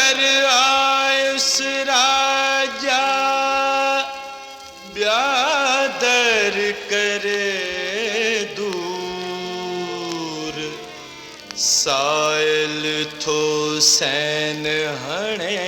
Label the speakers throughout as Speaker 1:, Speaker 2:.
Speaker 1: در آيس راجا، ٻيا در ڪري دور، سائل ٿو سين هڻي.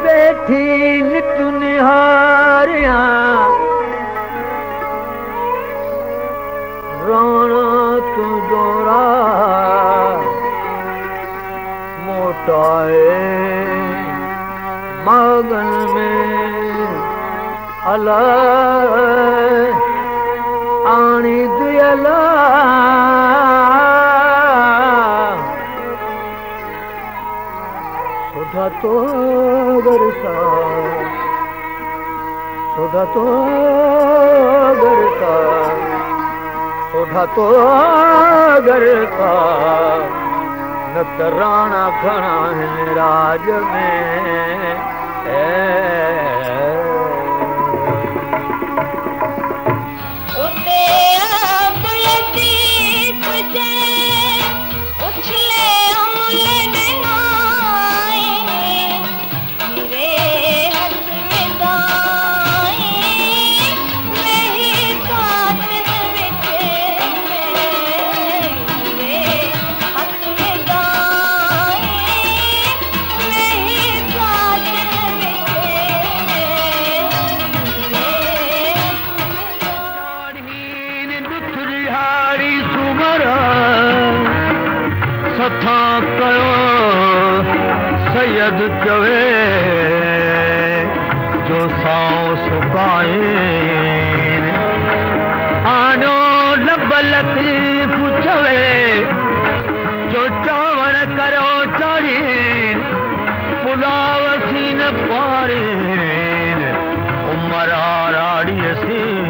Speaker 2: ويٺي نت نهاريان راڻا تنهنجو راهه موٽائي ماڳن ۾ الا آڻيندي الا. سوڍا تو گرسا سوڍا تو گرسا سوڍا تو گرسا نه ته راڻا گهڻا هن راڄ ۾.
Speaker 3: اتي آب لطيف جنهن اڇلي امل ڏنائين، جيوي هٿ وڌائين، ويهي ساٿن وچ ۾، جيوي هٿ وڌائين، ويهي ساٿن وچ ۾، جيوي هٿ
Speaker 2: چاڙهين ڏٿ رهاڙي سومرا، سٿان ڪيو سيد چوي، جو سائو سڪائين. آڻيو لب لطيف چوي، جو چانور ڪريو چاڙهين، پلاء سين پارين، عمر آراڙيء سين.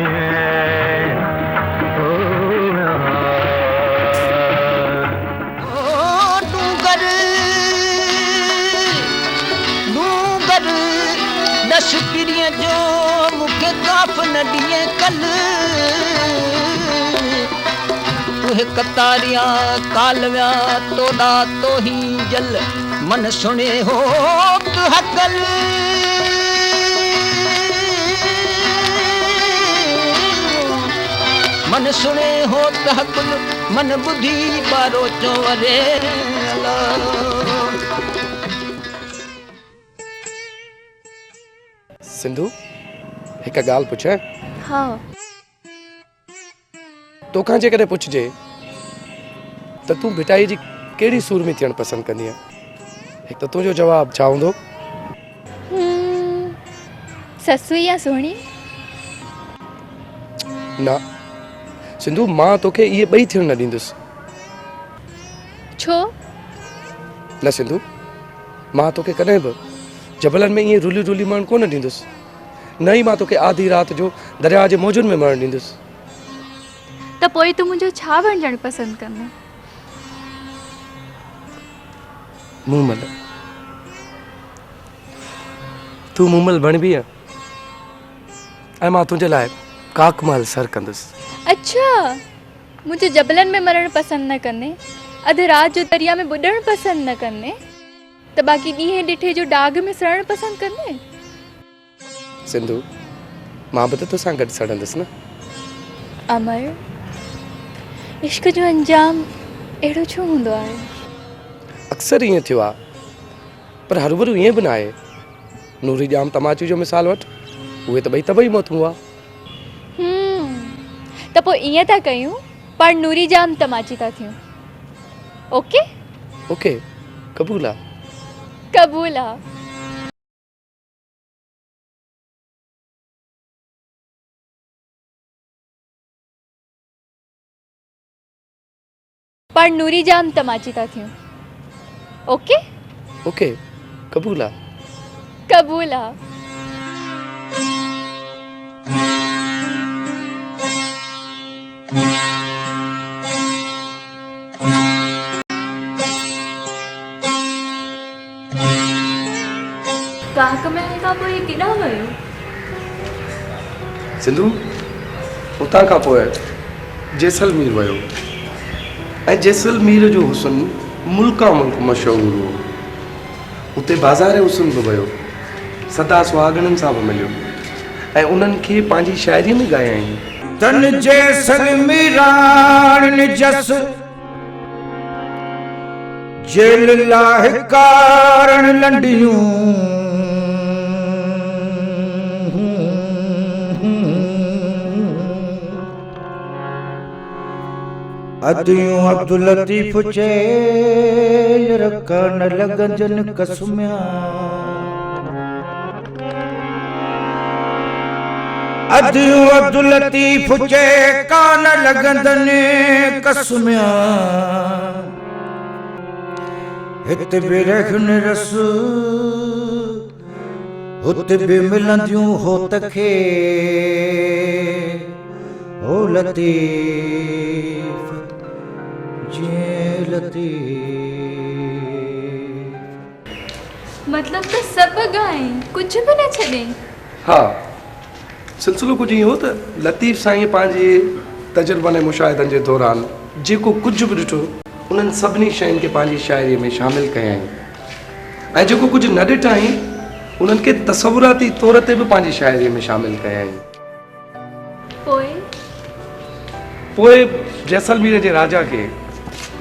Speaker 4: ڏونگر ڏونگر ڏس پرينء جو مون کي ڪاف نه ڏينء ڪل. اهي قطاريا ڪالويا توڏا توهين جل من سڻي هوت هڪل. من سڻي هوت هڪل من ٻڌي ٻارو چونري الا.
Speaker 5: سنڌو، هڪ ڳالهه پڇان؟
Speaker 6: ها.
Speaker 5: توکان جيڪڏهن پڇجي ته تون ڀٽائيء جي ڪهڙي سورمي ٿيڻ پسند ڪندينء ته تنهنجو جواب ڇا هوندو؟
Speaker 6: هم، سسئي يا سهڻي؟
Speaker 5: نه سنڌو، مان توکي اهي ٻئي ٿيڻ نه ڏيندس.
Speaker 6: ڇو؟
Speaker 5: نه سنڌو، مان توکي ڪڏهن به جبلن ۾ ائين رلي رلي مرڻ ڪونه ڏيندس. نه ئي مان توکي آڌي رات جو درياهه جي موجن ۾ مرڻ ڏيندس.
Speaker 6: ته پوء تون منهنجو ڇا بڻجڻ پسند ڪندين؟
Speaker 5: مومل، تون مومل بڻبينء ۽ مان تنهنجي لاء ڪاڪ محل سر ڪندس.
Speaker 6: اڇا! منهنجو جبلن ۾ مرڻ پسند نه ڪندين، اڌ رات جو درياهه ۾ ٻڏڻ پسند نه ڪندين؟ ته باقي ڏينهن ڏٺي جو ڊاڳ ۾ سڙڻ پسند ڪندين؟
Speaker 5: سنڌو، مان به ته توسان گڏ سڙندس نه.
Speaker 6: امر، عشق جو انجام اهڙو ڇو هوندو آهي؟
Speaker 5: اڪثر ائين ٿيو آهي، پر هروڀرو ائين به ناهي. نوري ڄام تماچي جو مثال وٺ، اهي ته ٻئي طبعي موت هئا.
Speaker 6: هم، ته پوء ائين ٿا ڪيون، پاڻ نوري ڄام تماچي ٿا ٿيون. اوڪي؟
Speaker 5: اوڪي، قبول آ.
Speaker 6: قبول آ. پاڻ نوري ڄام تماچي ٿا ٿيون. اوڪي؟
Speaker 5: اوڪي، قبول آ.
Speaker 6: قبول آ. کان پوء ڪيڏانهن ويو؟
Speaker 5: سنڌو اتان کان پوء جيسلمير ويو ۽ جيسلمير جو حسن ملڪان ملڪ مشهور هو. اتي بازار حسن به ويو، سدا سهاڳڻين سان به مليو ۽ انهن کي پنهنجي شاعريء ۾ ڳايائين.
Speaker 7: تن جيسلميراڻين جس، جيل لاهه ڪارڻ لنڊيون. اديون عبداللطيف چئي رکا نه لڳندين قسميا. اديون عبداللطيف چئي ڪا نه لڳندن قسميا. هت به رهن رس هت به ملنديون هوت کي هو لطيف جي لطيف.
Speaker 6: مطلب ته سڀ ڳائين، ڪجهه به نه ڇڏين.
Speaker 5: ها، سلسلو ڪجهه ائين هو ته لطيف سائينء پنهنجي تجربن ۽ مشاهدن جي دوران جيڪو ڪجهه به ڏٺو، انهن سڀني شين کي پنهنجي شاعريء ۾ شامل ڪيائين ۽ جيڪو ڪجهه نه ڏٺائين، انهن کي تصوراتي طور تي به پنهنجي شاعريء ۾ شامل ڪيائين.
Speaker 6: پوء؟
Speaker 5: پوء جيسلمير جي راجا کي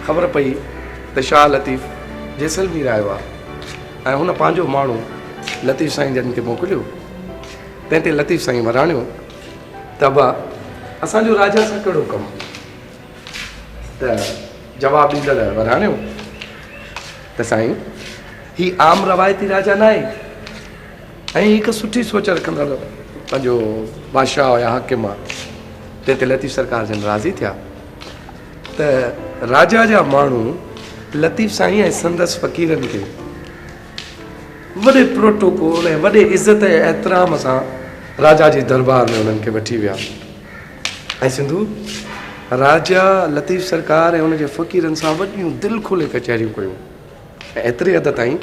Speaker 5: خبر پئي ته شاهه لطيف جيسلمير آيو آهي ۽ هن پنهنجو ماڻهو لطيف سائين جن کي موڪليو. تنهن تي لطيف سائين وراڻيو ته ابا اسان جو راجا سان ڪهڙو ڪم؟ ته جواب ڏيندڙ وراڻيو ته سائين هي عام روايتي راجا ناهي ۽ هڪ سٺي سوچ رکندڙ پنهنجو بادشاهه يا حاڪم آهي. تنهن تي لطيف سرڪار جن راضي ٿيا ته راجا جا ماڻهو لطيف سائين ۽ سندس فقيرن کي وڏي پروٽوڪول ۽ وڏي عزت ۽ احترام سان راجا جي دربار ۾ انهن کي وٺي ويا ۽ سنڌو راجا لطيف سرڪار ۽ ان جي فقيرن سان وڏيون دل کولي ڪچهريون ڪيون ۽ ايتري حد تائين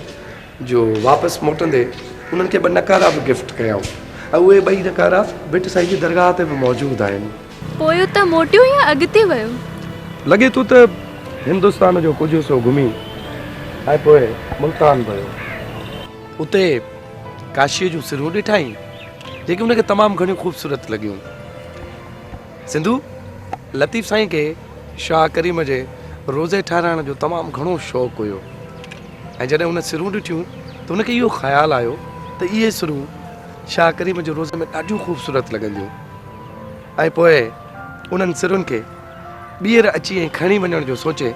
Speaker 5: جو واپس موٽندي انهن کي ٻه نقارا به گفٽ ڪيائون ۽ اهي ٻئي نقارا ڀٽ سائين جي درگاهه تي به موجود آهن.
Speaker 6: پوء اتان موٽيو يا اڳتي ويو؟
Speaker 5: لڳي ٿو ته هندستان جو ڪجهه حصو گهمي ۽ پوء ملتان ويو. اتي ڪاشيء جون سرون ڏٺائين، جيڪي هن کي تمام گهڻيون خوبصورت لڳيون. سنڌو لطيف سائين کي شاهه ڪريم جي روضي ٺاهرائڻ جو تمام گهڻو شوق هيو ۽ جڏهن هن سرون ڏٺيون ته هن کي اهو خيال آيو ته اهي سرون شاهه ڪريم جي روضي ۾ ڏاڍيون خوبصورت لڳنديون. ۽ پوء انهن سرن کي ٻيهر اچي ۽ کڻي وڃڻ جو سوچي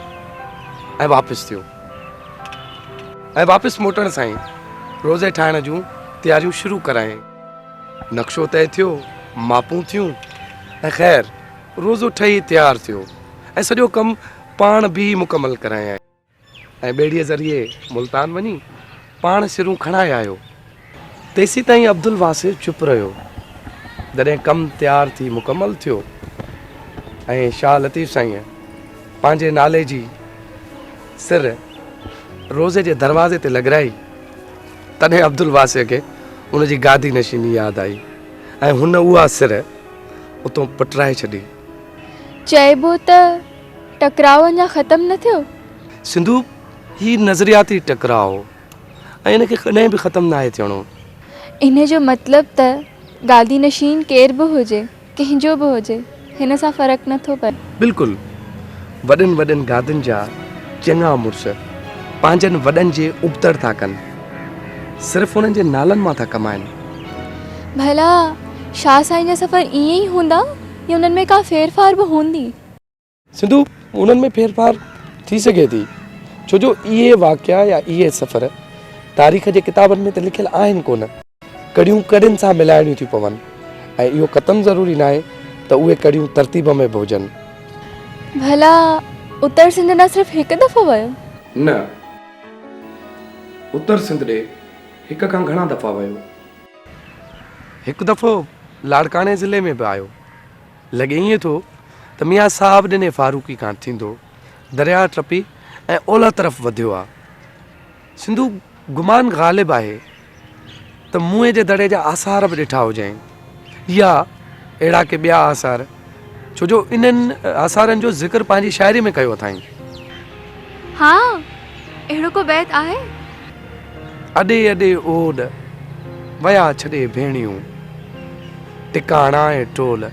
Speaker 5: ۽ واپس ٿيو ۽ واپس موٽڻ سان ئي روزي ٺاهڻ جون تياريون شروع ڪرايائين. نقشو طئي ٿيو، ماپون ٿيون ۽ خير روزو ٺهي تيار ٿيو ۽ سڄو ڪم پاڻ بيهي مڪمل ڪرايائين. ۽ ٻيڙيء ذريعي ملتان وڃي پاڻ سرون کڻائي آيو. تيسيتائين عبدالواسع چپ رهيو. جڏهن ڪم تيار ٿي مڪمل ٿيو ۽ شاهه لطيف سائينء پنهنجي نالي جي سر روضي جي دروازي تي لڳرائي، تڏهن عبدالواسع کي ان جي گادي نشيني ياد آئي ۽ هن اها سر اتون پٽرائي ڇڏي.
Speaker 6: چئبو ته ٽڪراء اڃا ختم نه ٿيو.
Speaker 5: سنڌو، هي نظرياتي ٽڪراء هو ۽ ان کي ڪڏهن به ختم ناهي ٿيڻو.
Speaker 6: ان جو مطلب ته گادي نشين ڪير به هجي، ڪنهن جو به هجي، هن سان فرق نه ٿو پئي.
Speaker 5: بلڪل، وڏن وڏن گادين جا چڱا مڙس پنهنجن وڏن جي ابتڙ ٿا ڪن. صرف انهن جي نالن مان ٿا ڪمائن.
Speaker 6: ڀلا شاهه سائين جا سفر ائين ئي هوندا يا انهن ۾ ڪا ڦيرڦار به هوندي؟
Speaker 5: سنڌو، انهن ۾ ڦيرڦار ٿي سگهي ٿي، ڇو جو اهي واقعا يا اهي سفر تاريخ جي ڪتابن ۾ ته لکيل آهن ڪونه. ڪڙيون ڪڙين سان ملائڻيون ٿيون پون ۽ اهو قطعاً ضروري ناهي ته اهي ڪڙيون ترتيب ۾ به هجن.
Speaker 6: ڀلا اتر سنڌ نه صرف هڪ دفعو ويو؟
Speaker 5: نه، اتر سنڌ ڏي هڪ کان گهڻا دفعا ويو. هڪ دفعو لاڙڪاڻي ضلعي ۾ به آيو. لڳي ائين ٿو ته ميان صاحب ڏني فاروقي کان ٿيندو درياهه ٽپي ۽ اولهه طرف وڌيو آ. سنڌو گمان غالب آهي ته موئن جي دڙي جا آثار به ڏٺا هجائين يا اهڙا ڪي ٻيا آثار، ڇو جو انهن آثارن جو ذڪر پنهنجي شاعري ۾ ڪيو اٿائين.
Speaker 6: ها، اهڙو ڪو بيت آهي؟
Speaker 5: اڏي اڏي اوڏ، ويا ڇڏي ڀيڻيون، ٽڪاڻا ۽ ٽول،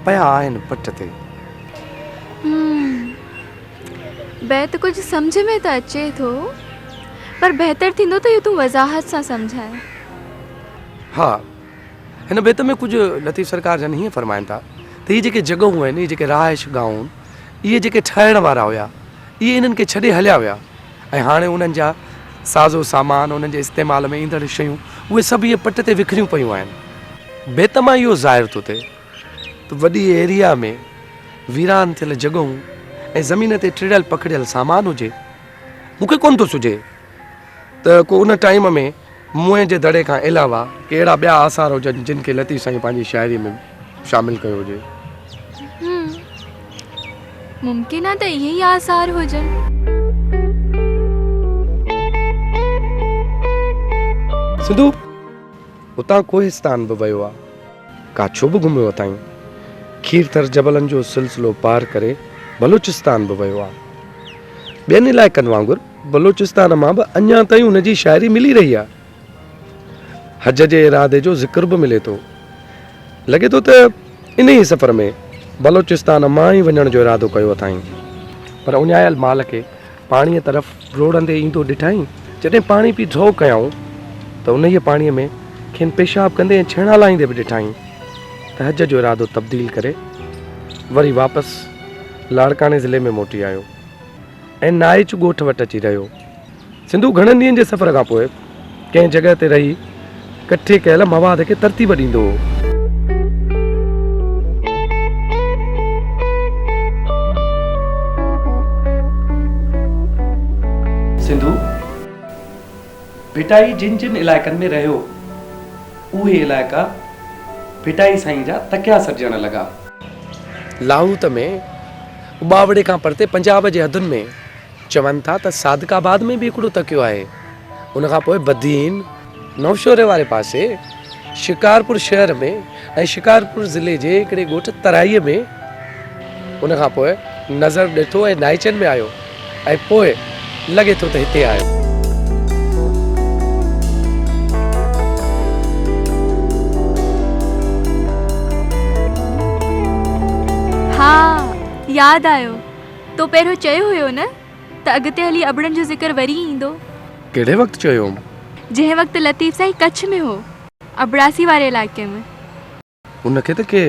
Speaker 5: پيا آهن پٽ تي.
Speaker 6: هم، بيت ڪجهه سمجهه ۾ ته اچي ٿو، پر بهتر ٿيندو ته اهو تون وضاحت سان سمجهائين.
Speaker 5: ها، هن بيت ۾ ڪجهه لطيف سرڪار جن هيئن فرمائن ٿا ته هي جيڪي جڳهون آهن، هي جيڪي رهائش گاهون، اهي جيڪي ٺاهڻ وارا هيا، اهي انهن کي ڇڏي هليا ويا ۽ هاڻي انهن جا ساز و سامان، انهن جي استعمال ۾ ايندڙ شيون، اهي سڀ اهي پٽ تي وکريون پيون آهن. بيت مان اهو ظاهر ٿو ٿئي ته وڏي ايريا ۾ ويران ٿيل جڳهون ۽ زمين تي ٽڙيل پکڙيل سامان هجي، مون کي ڪونه ٿو سجهي ته ڪو ان ٽائيم ۾ موئن جي دڙي کان علاوه ڪي اهڙا ٻيا آثار هجن جن کي لطيف سائين پنهنجي شاعريء ۾ شامل ڪيو هجي.
Speaker 6: هم، ممڪن آ ته اهي ئي آثار هجن.
Speaker 5: سنڌو اتان ڪوهستان به ويو آ. ڪاڇو به گهميو اٿائين. کيرٿر جبلن جو سلسلو پار ڪري بلوچستان به ويو آ. ٻين علائقن وانگر بلوچستان مان به اڃا تائين هن جي شاعري ملي رهي آ. حج جي ارادي جو ذڪر به ملي ٿو. لڳي ٿو ته انهيء سفر ۾ بلوچستان مان ئي وڃڻ جو ارادو ڪيو اٿائين. پر اڃايل مال کي پاڻيء طرف ڊوڙندي ايندو ڏٺائين. جڏهن پاڻي پي ڍؤ ڪيائون ته انهيء پاڻيء ۾ کين پيشاب ڪندي ۽ ڇيڻا لاهيندي به ڏٺائين ته حج جو ارادو تبديل ڪري وري واپس لاڙڪاڻي ضلعي ۾ موٽي آيو ۽ نائچ ڳوٺ وٽ اچي رهيو. سنڌو گهڻن ڏينهن جي سفر کان پوء ڪنهن جڳهه تي رهي ڪٺي ڪيل مواد کي ترتيب ڏيندو هو. سنڌو ڀٽائي جن جن علائقن ۾ رهيو، اهي علائقا ڀٽائي سائين جا تڪيا سڏجڻ لڳا. لاهوت ۾ اٻاوڙي کان پرتي پنجاب جي حدن ۾ چون ٿا ته صادق آباد ۾ به هڪڙو تڪيو آهي. ان کان پوء بدين، نوشهري واري پاسي شڪارپور شهر ۾ ۽ شڪارپور ضلعي جي هڪڙي ڳوٺ ترائيء ۾، ان کان پوء نظر ڏيٿو ۽ نائچن ۾ آيو ۽ پوء لڳي ٿو ته هتي آيو.
Speaker 6: ها ياد آيو. تو پهريون چيو هيو نه ته اڳتي هلي ابڙن جو ذڪر وري ايندو.
Speaker 5: ڪهڙي وقت چيو هوم؟
Speaker 6: جنهن وقت لطيف سائين ڪڇ ۾ هو، ابڙاسي واري علائقي ۾.
Speaker 5: ان کي ته ڪي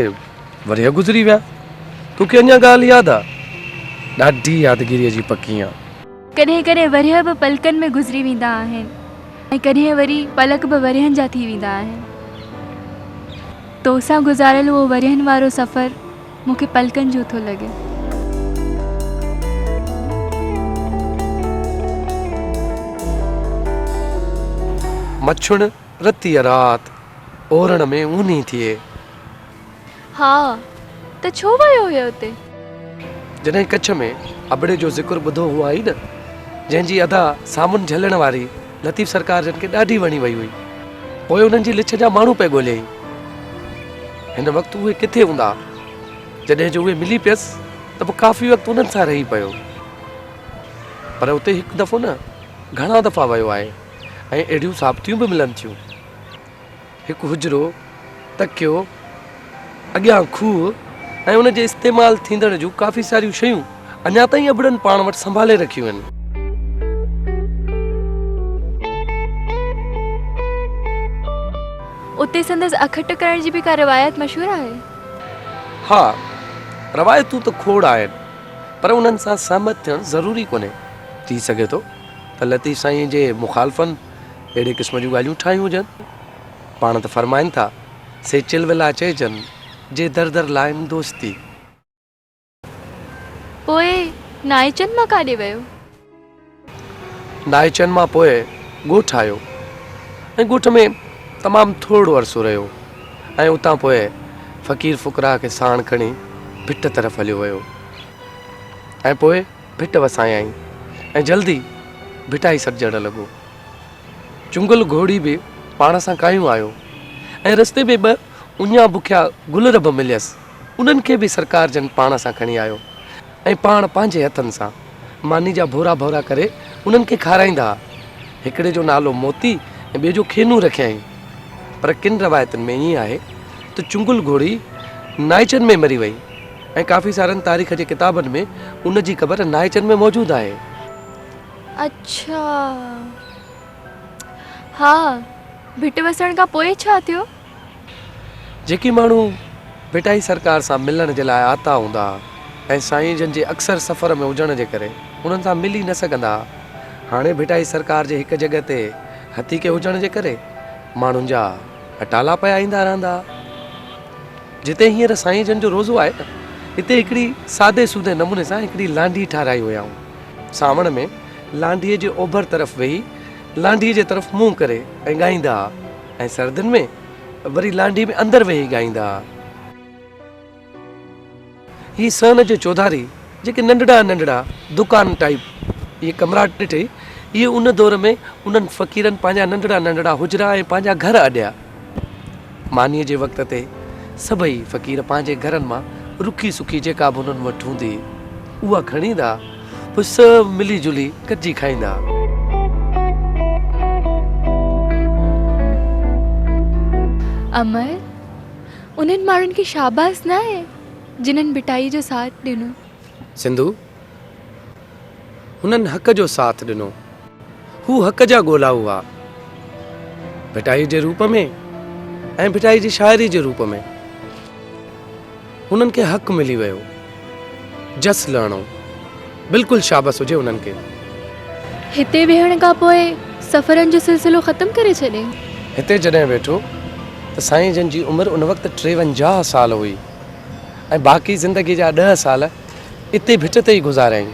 Speaker 5: ورهيه گذري ويا. توکي اڃا ڳالهه ياد آ؟ ڏاڍي يادگيريء جي پڪي آن.
Speaker 6: ڪڏهن ڪڏهن ورهيه به پلڪن ۾ گذري ويندا آهن ۽ ڪڏهن وري پلڪ به ورهين جا ٿي ويندا آهن. توسان گذاريل اهو ورهين وارو سفر مون کي پلڪن جو ٿو لڳي.
Speaker 5: مڇڻ رتيء رات، اورڻ ۾ اونهي ٿئي.
Speaker 6: ها ته ڇو ويو هيو اتي؟
Speaker 5: جڏهن ڪڇ ۾ ابڙي جو ذڪر ٻڌو هئائين نه، جنهن جي ادا سامن جهلڻ واري لطيف سرڪار جن کي ڏاڍي وڻي وئي هئي. پوء انهن جي لڇ جا ماڻهو پئي ڳوليائين. هن وقت اهي ڪٿي هوندا؟ جڏهن جو اهي ملي پيس ته به ڪافي وقت انهن سان رهي پيو. پر اتي هڪ دفعو نه گهڻا دفعا ويو آهي ۽ اهڙيون ثابتيون به ملن ٿيون. هڪ حجرو، تڪيو، اڳيان کوهه ۽ ان جي استعمال ٿيندڙ جون ڪافي ساريون شيون اڃا تائين ابڙن پاڻ وٽ سنڀالي رکيون آهن.
Speaker 6: اتي سندس اکٽ ڪرڻ جي به ڪا روايت مشهور آهي؟
Speaker 5: ها، روايتون ته کوڙ آهن، پر انهن سان سهمت ٿيڻ ضروري ڪونهي. ٿي سگهي ٿو ته لطيف سائينء جي مخالفن اهڙي قسم جون ڳالهيون ٺاهيون هجن. پاڻ ته فرمائن ٿا، سي چلولا چئجن، جي در در لائن دوستي.
Speaker 6: پوء نائچن مان ڪاڏي ويو؟
Speaker 5: نائچن مان پوء ڳوٺ آيو ۽ ڳوٺ ۾ تمام ٿورڙو عرصو رهيو ۽ اتان پوء فقير فقراء کي ساڻ کڻي ڀٽ طرف هليو ويو ۽ پوء ڀٽ وسايائين ۽ جلدي ڀٽائي سڏجڻ لڳو. چنگل گهوڙي به پاڻ سان ڪاهيون آيو ۽ رستي ۾ ٻه اڃا بکيا گلر به مليس، انهن کي به سرڪار جن پاڻ سان کڻي آيو ۽ پاڻ پنهنجي هٿن سان ماني جا ڀورا ڀورا ڪري انهن کي کارائيندا ها. هڪڙي جو نالو موتي ۽ ٻئي جو کينو رکيائين. پر ڪن روايتن ۾ ائين آهي ته چنگل گهوڙي نائچن ۾ مري وئي ۽ ڪافي سارن تاريخ جي ڪتابن ۾ ان جي قبر نائچن ۾ موجود آهي.
Speaker 6: اڇا. ها، ڀٽ وسڻ کان پوء ڇا ٿيو؟
Speaker 5: جيڪي ماڻهو ڀٽائي سرڪار سان ملڻ جي لاء آتا هوندا ها ۽ سائين جن جي اڪثر سفر ۾ هجڻ جي ڪري انهن سان ملي نه سگهندا ها، هاڻي ڀٽائي سرڪار جي هڪ جڳهه تي هٿيڪي هجڻ جي ڪري ماڻهن جا اٽالا پيا ايندا رهندا ها. جتي هينئر سائين جن جو روضو آهي نه، اتي هڪڙي سادي سودي نموني سان هڪڙي لانڍي ٺاهرائي هيائون. سانوڻ ۾ لانڍيء جي اوڀر طرف ويهي لانڍيء جي طرف منهن ڪري ۽ ڳائيندا ها ۽ سردين ۾ وري لانڍي ۾ اندر ويهي ڳائيندا ها. هي صحن جي چوڌاري جيڪي ننڍڙا ننڍڙا دڪان ٽائيپ اهي ڪمرا ڏٺئي، اهي ان دور ۾ انهن فقيرن پنهنجا ننڍڙا ننڍڙا حجرا ۽ پنهنجا گهر اڏيا. مانيء جي وقت تي سڀئي فقير پنهنجي گهرن مان رکي سکي جيڪا به انهن وٽ هوندي هئي، اها کڻي ايندا ها. پوء سڀ ملي جلي گڏجي کائيندا ها.
Speaker 6: امر، انهن ماڻهن کي شاباس ناهي، جنھن ڀٽائي جو ساٿ ڏنو.
Speaker 5: سنڌو، هنن حق جو ساٿ ڏنو. هو حق جا ڳولائو هئا. ڀٽائي جي روپ ۾ ۽ ڀٽائي جي شاعري جي روپ ۾ هنن کي حق ملي ويو. جس لهڻو. بلڪل شابس هجي انهن کي.
Speaker 6: هتي ويهڻ کان پوء سفرن جو سلسلو ختم ڪري ڇڏيائين.
Speaker 5: هتي جڏهن ويٺو ته سائين جن جي عمر ان وقت 53 سال هئي ۽ باقي زندگي جا ڏهه سال اتي ڀٽ تي ئي گذاريائين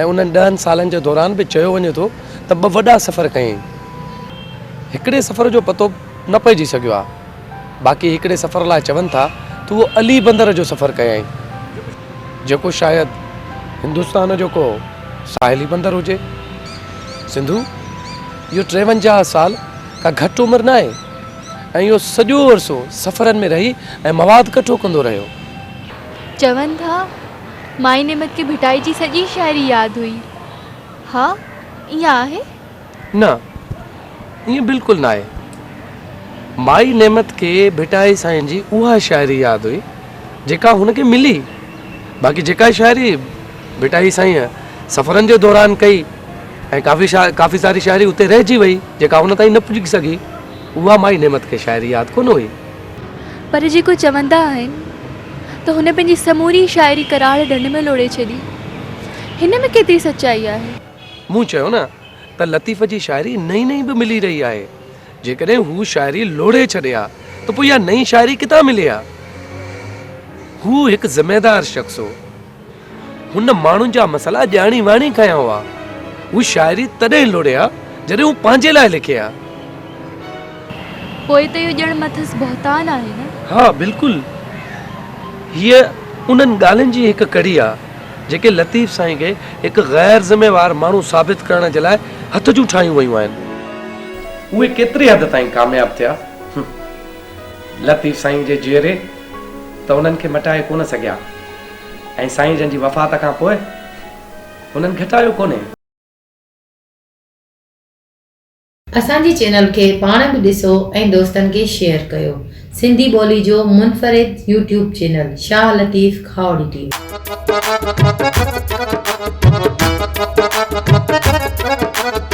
Speaker 5: ۽ انهن ڏهن سالن جي دوران به چيو وڃي ٿو ته ٻه وڏا سفر ڪيائين. هڪڙي سفر جو پتو نه پئجي سگهيو آهي. باقي هڪڙي سفر لاء چون ٿا ته اهو علي بندر جو سفر ڪيائين، جيڪو شايد هندستان جو ڪو ساحلي بندر هجي. سنڌو، اهو 53 سال ڪا گهٽ عمر ناهي ۽ اهو سڄو عرصو سفرن ۾ رهي ۽ مواد ڪٺو ڪندو رهيو.
Speaker 6: چون ٿا مائي نعمت کي ڀٽائي جي سڄي شاعري ياد هئي. ها، ائين آهي؟
Speaker 5: نه، ائين بلڪل ناهي. مائي نعمت کي ڀٽائي سائين جي اها شاعري ياد هئي، جيڪا هن کي ملي. باقي جيڪا شاعري ڀٽائي سائينء سفرن جي دوران ڪئي ۽ ڪافي ڪافي ساري شاعري اتي رهجي وئي، جيڪا هن تائين نه پڄي سگهي، اها مائي نعمت کي شاعري ياد ڪونه هئي.
Speaker 6: پر جيڪو چوندا آهن ته هن پنهنجي سموري شاعري ڪراڙ ڍنڍ ۾ لوڙهي ڇڏي، هن ۾ ڪيتري سچائي آهي؟
Speaker 5: مون چيو نه ته لطيف جي شاعري نئين نئين به ملي رهي آهي. جيڪڏهن هو شاعري لوڙهي ڇڏي ها ته پوء اها نئين شاعري ڪٿان ملي ها؟ هو هڪ ذميدار شخص هو. هن ماڻهن جا مسئلا ڄاڻي واڻي کنيا هئا. هو شاعري تڏهن لوڙهي ها جڏهن هو پنهنجي لاء لکي ها.
Speaker 6: پوء ته اهو ڄڻ مٿس بهتان آهي نه؟
Speaker 5: ها بلڪل. هيء انهن ڳالهين جي هڪ ڪڙي آ. جيڪي لطيف سائين کي هڪ غير ذميوار ماڻهو ثابت ڪرڻ جي لاء هٿ جون ٺاهيون ويون آهن. اهي ڪيتري حد تائين ڪامياب ٿيا؟ لطيف سائين جي جيئري ته انهن کي مٽائي ڪونه سگهيا ۽ سائين جن جي وفات کان پوء هنن گهٽايو ڪونهي.
Speaker 8: اسان جي چينل کي پاڻ به ڏسو ۽ دوستن کي شيئر ڪيو سنڌي ٻولي جو منفرد YouTube channel Shah Latif Khahori T V.